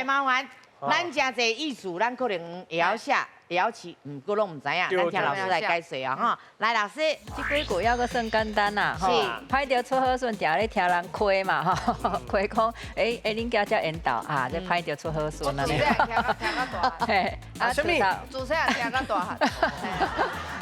麻煩，咱誠濟意思，咱可能會曉寫，會曉試，毋過攏毋知影。咱請老師來解說啊，吼。來，老師，這幾句猶閣算簡單啦，吼。歹著出好孫，定咧聽人誇嘛，吼。誇講，欸欸，恁囝遮緣投啊，這歹著出好孫按呢。嘿，啊，啥物？自細漢聽到大漢。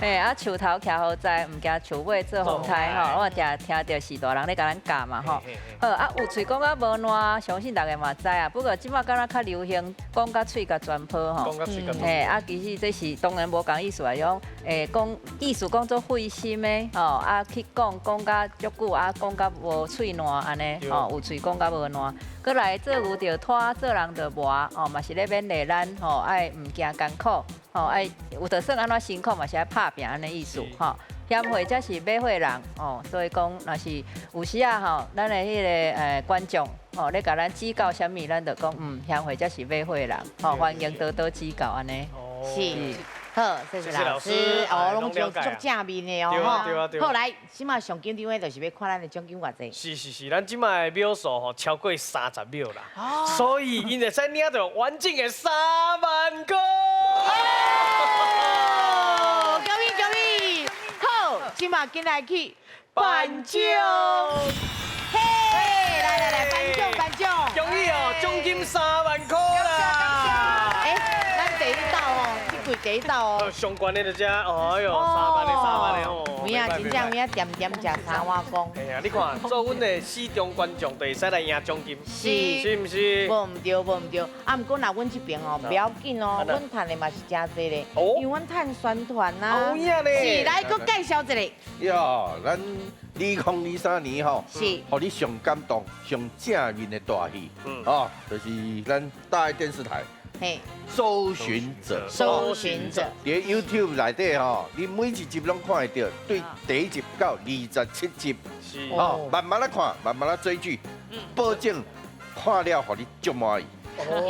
嘿，啊，樹頭徛好在，毋驚樹尾做風颱吼。我定聽著是大人咧共咱教嘛，吼。好，啊，有喙講甲無爛，相信大家嘛知啊。不過這馬敢若較流行講甲喙共全破吼。講甲喙共。嘿，啊，其實這是當然無仝意思啊，講，講意思講做費心的吼，啊，去講講甲足久，啊，講甲無喙爛按呢，吼，有喙講甲無爛。閣來做牛著拖，做人著磨，吼，嘛是咧勉勵咱吼，愛毋驚艱苦，吼，愛有就算按怎辛苦嘛是愛拍拚按呢意思，吼。嫌貨才是買貨人，哦，所以講若是有時啊吼，咱的彼个觀眾吼咧共咱指教啥物，咱就講嫌貨才是買貨人，吼，歡迎多多指教按呢。是，好，謝謝老師，哦，攏足足正面的哦，吼。好，來，這馬上緊張的就是欲看咱的獎金偌濟。是是是，咱這馬的秒數吼超過30秒啦，所以𪜶會使領著完整的3萬塊。恭喜恭喜！好，這馬緊來去頒獎。嘿，來來來，頒獎頒獎。恭喜哦，獎金3萬塊啦！欸，咱第第一道哦。上悬的就这，哎哟，3万的3万的哦。有影，真正有影，恬恬食三碗公。哎呀，你看，做阮的死忠观众，就会使来赢奖金。是，是毋是？无毋对，无毋对。啊，毋过若阮这边哦，不要紧哦，阮趁的嘛是真济咧。因为阮趁宣传呐。有影咧。是，来，阁介绍一下。哟，咱2023年吼，是，予你上感动、上正面的大戏，哦，就是咱大爱电视台。嘿，搜寻者，搜寻者，伫 YouTube 内底吼，你每一集拢看会到，对第一集到27集，是，哦，慢慢来看，慢慢来追剧，保证看了予你足满意。好，一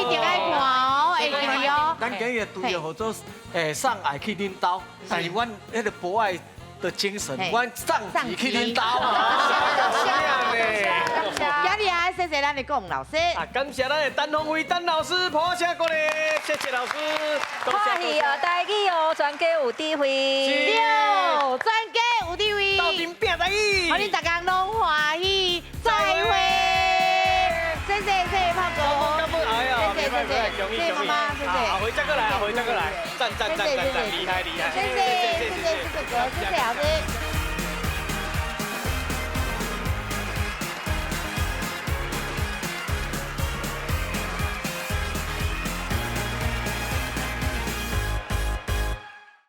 定爱看哦，会记哩哦。咱今日队号做送爱去恁兜，但是阮彼个博爱的精神，阮送钱去恁兜。今日啊，谢谢咱的龚老师。啊，感谢咱的陈鸿威陈老师，拍声鼓励，谢谢老师。欢喜哦，台语哦，全家有智慧。对，全家有智慧。斗阵拼台语。予恁大家拢欢喜，再会。谢谢谢谢炮哥。谢谢谢谢，谢谢妈妈，谢谢。阿辉再过来，阿辉再过来，赞赞赞赞赞，厉害厉害。谢谢谢谢谢谢哥，谢谢老师。